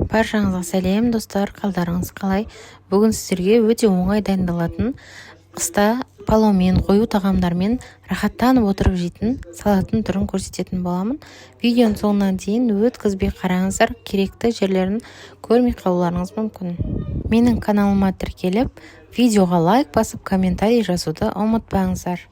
Баршаңызға сәлем, достар! Қалдарыңыз қалай? Бүгін сіздерге өте оңай дайындалатын, қыста палаумен, қою тағамдармен рахаттанып отырып жейтін салаттың түрін көрсететін боламын. Видеоның соңына дейін өткізбей қараңыздар, керекті жерлерін көрмей қалуларыңыз мүмкін. Менің каналыма тіркеліп, видеоға лайк басып, комментарий жазуды ұмытпаңыздар.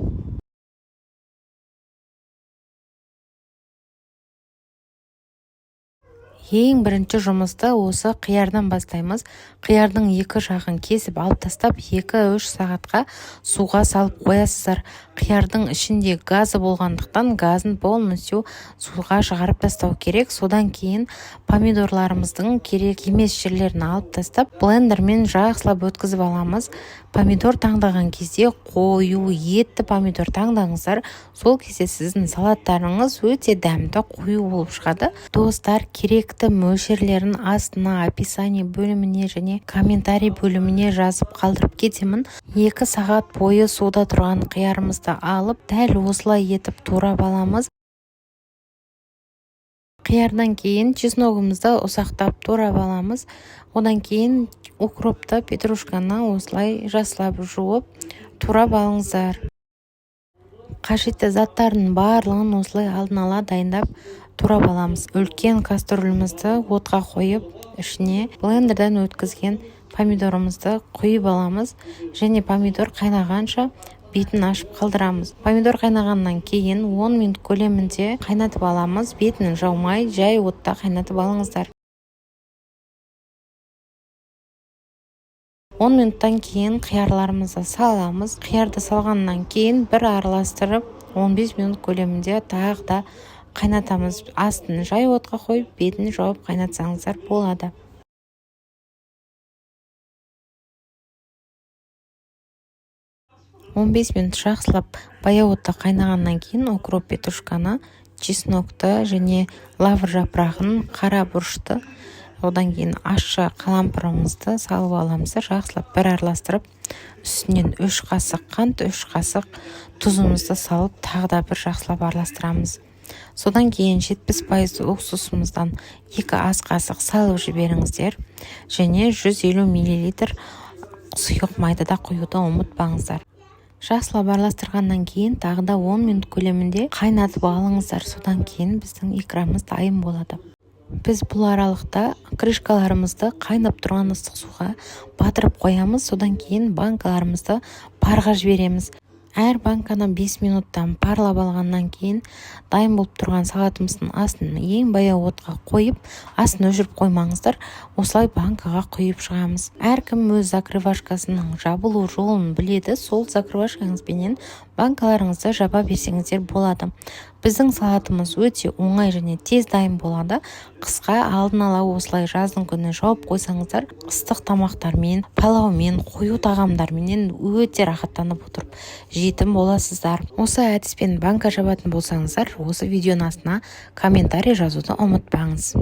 Ең бірінші жұмысты осы қиярдан бастаймыз. Қиярдың екі жағын кесіп алып тастап, 2-3 сағатқа суға салып қоясыздар. Қиярдың ішінде газы болғандықтан, газын полностью суға шығарып тастау керек. Содан кейін помидорларымыздың керек емес жерлерін алып тастап, блендермен жақсылап өткізіп аламыз. Помидор таңдаған кезде қою, етті помидор таңдаңыздар. Сол кезде сіздің салаттарыңыз өте дәмді, қою болып шығады. Достар, керекті мөлшерлерін астына, описание бөліміне және комментарий бөліміне жазып қалдырып кетемін. 2 сағат бойы суда тұрған қиярымызды алып, дәл осылай етіп турап аламыз. Қиярдан кейін чесногымызды ұсақтап турап аламыз. Одан кейін укропты, петрушканы осылай жақсылап жуып, турап алыңыздар. Қажетті заттардың барлығын осылай алдын ала дайындап, турап аламыз. Үлкен кастрюлімізді отқа қойып, ішіне блендерден өткізген помидорымызды құйып аламыз және помидор қайнағанша бетін ашып қалдырамыз. Помидор қайнағаннан кейін 10 минут көлемінде қайнатып аламыз. Бетін жаумай, жай отта қайнатып алыңыздар. 10 минуттан кейін қиярларымызды саламыз. Қиярды салғаннан кейін бір араластырып, 15 минут көлемінде тағы да қайнатамыз. Астын жай отқа қойып, бетін жауып қайнатсаңыздар болады. 15 минут жақсылап баяу отта қайнағаннан кейін укроп, петрушканы, чеснокты және лавр жапырағын, қара бұрышты, одан кейін ащы қалампырымызды салып аламыз да, жақсылап бір араластырып, үстінен 3 қасық қант, 3 қасық тұзымызды салып, тағы да бір жақсылап араластырамыз. Содан кейін 70% уксусымыздан 2 ас қасық салып жіберіңіздер және 150 миллилитр сұйық майды да құюды ұмытпаңыздар. Жақсылап араластырғаннан кейін тағы да 10 минут көлемінде қайнатып алыңыздар. Содан кейін біздің икрамыз дайын болады. Біз бұл аралықта крышкаларымызды қайнап тұрған ыстық суға батырып қоямыз. Содан кейін банкаларымызды парға жібереміз. Әр банканы 5 минуттан парлап алғаннан кейін, дайын болып тұрған салатымыздың астын ең баяу отқа қойып, астын өшіріп қоймаңыздар, осылай банкаға құйып шығамыз. Әркім өз закрывашкасының жабылу жолын біледі. Сол закрывашкаңызбенен банкаларыңызды жаба берсеңіздер болады. Біздің салатымыз өте оңай және тез дайын болады. Қысқа алдын ала осылай жаздың күні жауып қойсаңыздар, ыстық тамақтармен, палаумен, қою тағамдарменен өте рахаттанып отырып жейтін боласыздар. Осы әдіспен банка жабатын болсаңыздар, осы видеоның астына комментарий жазуды ұмытпаңыз.